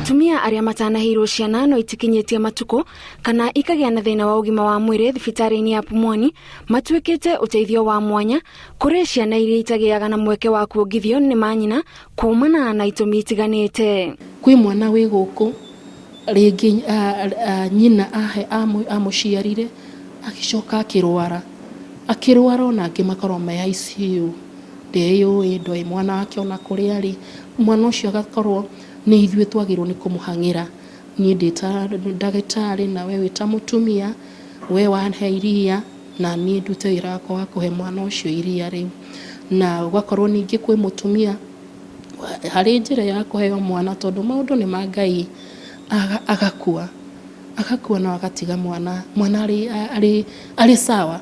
Atumia arĩa matanaheirwo ciana no itikinyĩtie matukũ kana ikagĩa na thĩna wa ũgima wa mwĩrĩ thibitarĩ-inĩ ya Pumwani matuĩkĩte ũteithio wa mwanya kũrĩ ciana iria itagĩaga na mweke wa kuongithio nĩ manyina kumana na itũmi itiganĩte. Kwĩ mwana wĩ gũkũ rĩngĩ nyina amũciarire agĩcoka akĩrwara, akĩrwara ona angĩ makorwo me ICU, ndeyũĩ, ndoĩ mwana wake ona kũrĩa arĩ, mwana ũcio agakorwo nĩ ithuĩ twagĩrĩirwo nĩ kũmũhang'ĩra, niĩ ndĩ ta ndagĩtarĩ na we wĩ ta mũtumia, we wahe iria na niĩ ndute wĩra wakwa wa kũhe mwana ũcio iria rĩu. Na gũgakorwo ningĩ kwĩ mũtumia harĩ njĩra ya kũheo mwana tondũ maũndũ nĩ ma Ngai agakua, agakua no agatiga mwana, mwana arĩ, arĩ, arĩ sawa.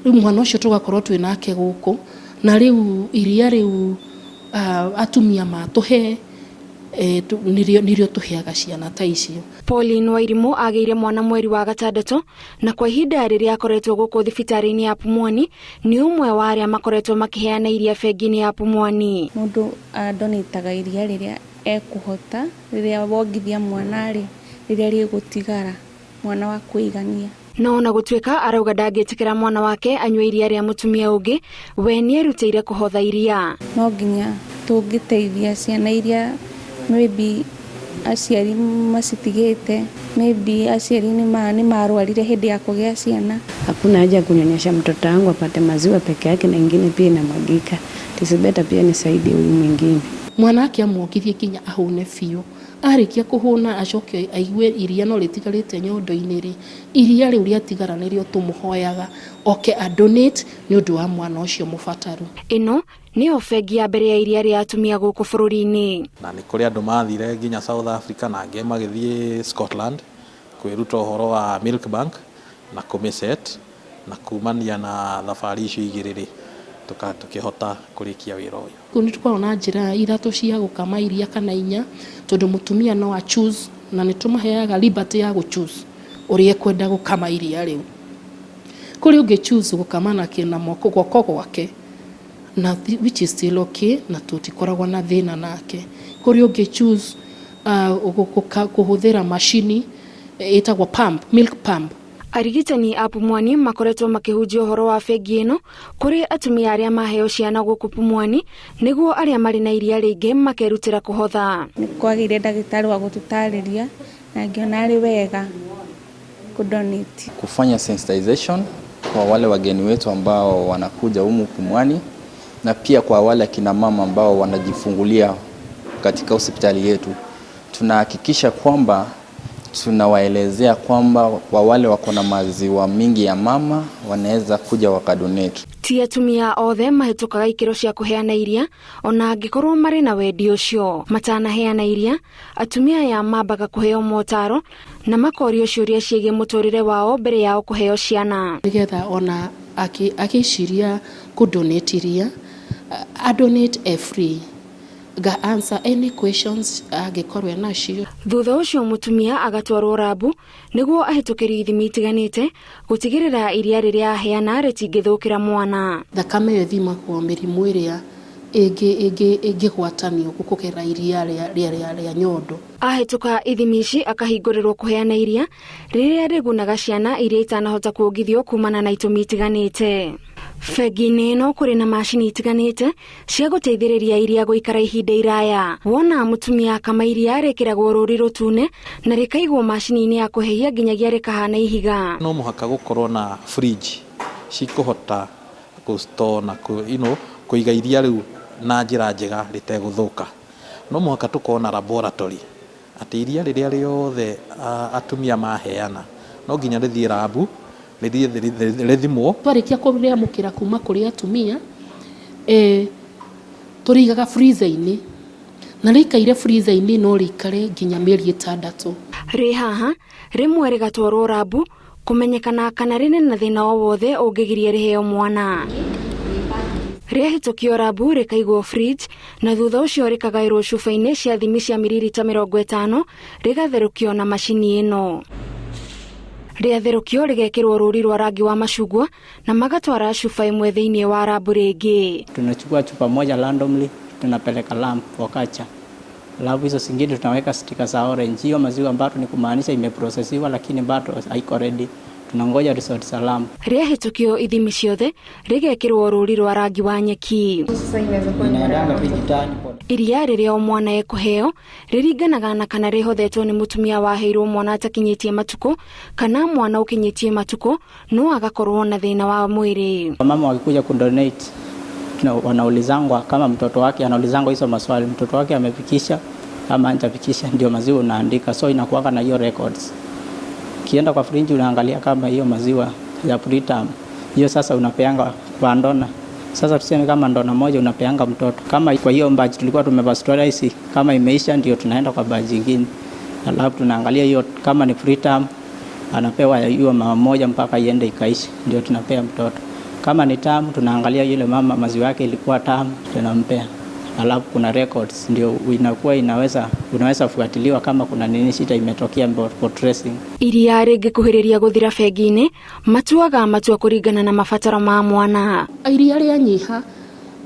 Rĩu mwana ũcio tũgakorwo twĩ nake gũkũ, na rĩu iria rĩu atumia matũhe nĩrĩo tũheaga ciana ta icio. Pauline Wairimũ agĩire mwana mweri wa gatandatũ na kwa ihinda rĩrĩa akoretwo gũkũ thibitarĩ-inĩ ya Pumwani nĩ ũmwe wa arĩa makoretwo makĩheana iria bengi-inĩ ya Pumwani. Mũndũ adonĩtaga iria rĩrĩa ekũhota, rĩrĩa wongithia mwana rĩ, rĩrĩa rĩgũtigara mwana wa kũigania. No ona gũtuĩka arauga ndangĩtĩkĩra mwana wake anyue iria rĩa mũtumia ũngĩ, we nĩerutĩire kũhotha iria. No nginya tũngĩteithia ciana iria maybe aciari macitigĩte, maybe aciari nĩ marwarire hĩndĩ ya kũgĩa ciana. Hakuna haja ya kunyonyesha mtoto wangu apate maziwa peke yake na ingine pia inamwagika. It is better pia nisaidie huyu mwingine. Mwana akĩamuongithie nginya ahũne biũ. Arĩkia kũhũna acoke aigue iria no rĩtigarĩte nyondo-inĩ rĩ, iria rĩu rĩatigara nĩrĩo tũmũhoyaga oke a donate nĩ ũndũ wa mwana ũcio mũbataru. Ĩno nĩyo bengi ya mbere ya iria rĩa atumia gũkũ bũrũri-inĩ. Na nĩ kũrĩ andũ mathire nginya South Africa na angĩ magĩthiĩ Scotland kwĩruta ũhoro wa Milk Bank na kũmĩ set, na kumania na thabarĩ icio igĩrĩ rĩ, tũkĩhota kũrĩkia wĩra ũyũ. Rĩu nĩ tũkoragwo na njĩra ithatũ cia gũkama iria kana inya, tondũ mũtumia no a choose na nĩ tũmaheaga liberty ya gũ choose ũrĩa ekwenda gũkama iria rĩu. Kũrĩ ũngĩ choose gũkama na moko guoko gwake na which is still okay na tũtikoragwo na thĩna nake. Kũrĩ ũngĩ choose kũhũthĩra macini ĩtagwo pump, milk pump. Arigitani a Pumwani makoretwo makĩhunjia ũhoro wa bengi ĩno kũrĩ atumia arĩa maheo ciana gũkũ Pumwani nĩguo arĩa marĩ na iria rĩingĩ makerutĩra kũhotha. Nĩ kwagĩire ndagĩtarĩ wa gũtũtarĩria na ngĩona arĩ wega kũdonate. Kufanya sensitization kwa wale wageni wetu ambao wanakuja humu Pumwani na pia kwa wale akina mama ambao wanajifungulia katika hospitali yetu. Tunahakikisha kwamba tunawaelezea kwamba kwa wale wako na maziwa mingi ya mama wanaweza kuja wakadonate. Ti atumia othe mahĩtũkaga ikĩro cia kũheana iria ona angĩkorwo marĩ na wendi ũcio. Matanaheana iria, atumia aya mambaga kũheo motaro na makorio ciũria ciĩgiĩ mũtũrĩre wao mbere yao kũheo ciana. Nĩgetha ona akĩciria kũ donate iria, a donate e free ga answer any questions angĩkorwo enacio. Thutha ũcio mũtumia agatwarwo rabu nĩguo ahĩtũkĩrio ithimi itiganĩte gũtigĩrĩra iria rĩrĩa aheana rĩtingĩthũkĩra mwana. Thakame ĩyo ĩthimagwo mĩrimũ ĩrĩa ĩngĩgwatanio kũgerera iria rĩa nyondo. Ahĩtũka ithimi ici akahingũrĩrwo kũheana iria rĩrĩa rĩgunaga ciana iria itanahota kuongithio kumana na itũmi itiganĩte. Bengi-inĩ ĩno kũrĩ na macini itiganĩte cia gũteithĩrĩria iria gũikara ihinda iraya. Wona mũtumia akama iria rĩkĩragwo rũri rũtune na rĩkaigwo macini-inĩ ya kũhehia nginyagia rĩkahana ihiga. No mũhaka gũkorwo na fridge cikũhota gũ store na kũiga iria rĩu na njĩra njega rĩtegũthũka. No mũhaka tũkorwo na laboratory atĩ iria rĩrĩa rĩothe atumia maheana no nginya rĩthiĩ rabu, rĩthiĩ rĩthimwo. Twarĩkia kũrĩamũkĩra kuma kũrĩ atumia, tũrĩigaga freezer-inĩ na rĩikaire freezer-inĩ no rĩikare nginya mĩeri 6. Rĩ haha rĩmwe rĩgatwarwo rabu kũmenyekana kana rĩrĩ na thĩna o wothe ũngĩgiria rĩheo mwana. Rĩahĩtũkio rabu rĩkaigwo fridge na thutha ũcio rĩkagaĩrwo cuba-inĩ cia thimi cia miririta 50 rĩgatherũkio na macini ĩno. Rĩatherũkio rĩgekĩrwo rũri rwa rangi wa macungwa na magatwara cuba ĩmwe thĩinĩ wa rabu rĩngĩ. Tunachukua chupa moja randomly tunapeleka lab for culture. Alafu hizo zingine tunaweka sticker za orange. Hiyo maziwa bado ni kumaanisha imeprocessiwa, lakini bado haiko ready. Tunangoja result salama. Rĩahĩtũkio ithimi ciothe rĩgekĩrwo rũri rwa rangi wa nyeki. Inaendanga vijitani. Iria rĩrĩa o mwana ekũheo rĩringanaga na kana rĩhothetwo nĩ mũtumia waheirwo mwana atakinyĩtie matukũ kana mwana ũkinyĩtie matukũ no agakorwo na thĩna wa mwĩrĩ. Mama wakikuja kudonate wanaulizangwa kama mtoto wake, anaulizangwa hizo maswali, mtoto wake amefikisha ama hajafikisha, ndio maziwa unaandika, so inakuwa na hiyo records. Ukienda kwa fridge unaangalia kama hiyo maziwa ya preterm, hiyo sasa unapeanga kwa ndona. Sasa tuseme kama ndona moja unapeanga mtoto, kama kwa hiyo batch tulikuwa tumepasteurize, kama imeisha ndio tunaenda kwa batch nyingine, alafu tunaangalia hiyo kama ni preterm anapewa hiyo mama moja mpaka iende ikaisha, ndio tunapea mtoto. Kama ni term tunaangalia yule mama maziwa yake ilikuwa term, tunampea. Alafu kuna records ndio inakuwa unaweza fuatiliwa kama kuna nini shida imetokea for tracing. Iria rĩngĩkuhĩrĩria gũthira bengi-inĩ matuaga matua kũringana na mabataro ma mwana. Iria rĩanyiha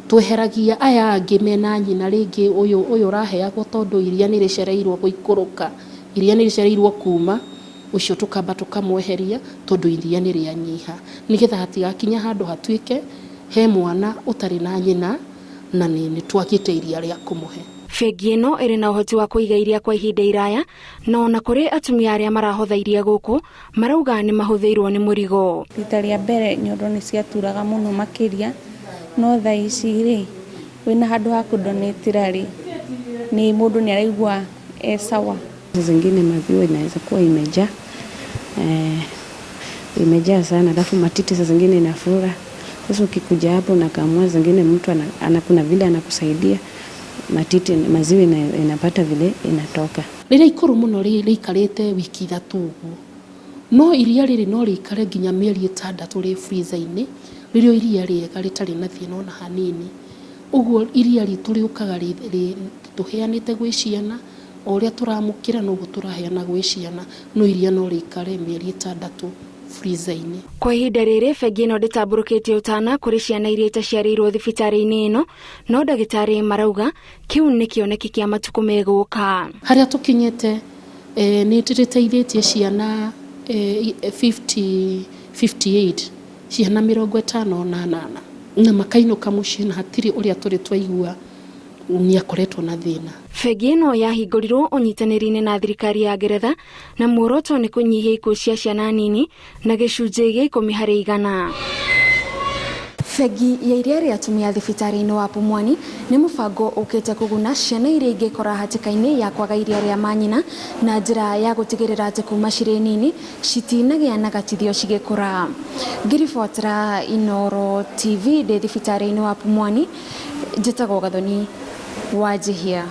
tweheragia aya angĩ mena nyina, rĩngĩ ũyũ ũraheagwo tondũ iria nĩ rĩcereirwo gũikũrũka, iria nĩ rĩcereirwo kuma, ũcio tũkamba tũkamweheria tondũ iria nĩ rĩanyiha, nĩgetha hatigakinya handũ hatuĩke he mwana ũtarĩ na nyina na nĩ twagĩte iria rĩa kũmũhe. Bengi ĩno ĩrĩ na ũhoti wa kũiga iria kwa ihinda iraya, na ona kũrĩ atumia arĩa marahotha iria gũkũ marauga nĩ mahũthĩirwo nĩ mũrigo. Rita rĩa mbere nyondo nĩ ciaturaga mũno makĩria, no thaa ici rĩ wĩna handũ ha kũdonatĩra rĩ, nĩ mũndũ nĩ araigua e sawa. Zingine maziwa inaweza kuwa imejaa, imejaa sana, alafu matiti saa zingine inafura. Sasa ukikuja hapo unakamua, zingine mtu kuna vile anakusaidia matiti, maziwa inapata vile inatoka. Rĩrĩa ikũrũ mũno rĩikarĩte wiki 3 ũguo, no iria rĩrĩ no rĩikare nginya mĩeri 6 rĩ freezer-inĩ, rĩrĩa iria rĩega rĩtarĩ na thĩna ona hanini. Ũguo iria ritũ rĩũkaga tũheanĩte gwĩ ciana, o ũrĩa tũramũkĩra noguo tũraheana gwĩ ciana, no iria no rĩikare mĩeri 6 freezer-inĩ. Kwa ihinda rĩrĩ bengi ĩno ndĩtambũrũkĩtie ũtana kũrĩ ciana iria itaciarĩirwo thibitarĩ-inĩ ĩno, no ndagĩtarĩ marauga kĩu nĩ kĩoneki kĩa matukũ megũka. Harĩa tũkinyĩte nĩ tũteithĩtie ciana 58, ciana 58 na makainũka mũciĩ na hatirĩ ũrĩa tũrĩ twaigua nĩ akoretwo na thĩna. Bengi ĩno yahingũrirwo ũnyitanĩri-inĩ na thirikari ya Ngeretha na muoroto nĩ kũnyihia ikuũ cia ciana nini na gĩcunjĩ gĩa 10 harĩ igana. Bengi ya iria rĩa atumia thibitarĩ-inĩ wa Pumwani nĩ mũbango ũkĩte kũguna ciana iria ingĩkora hatĩka-inĩ ya kwaga iria rĩa manyina na njĩra ya gũtigĩrĩra atĩ kuma cirĩ nini citinagĩa na gatithio cigĩkũra. Ngĩribotera Inooro TV ndĩ thibitarĩ-inĩ wa Pumwani, njĩtagwo Gathoni Wanjihia.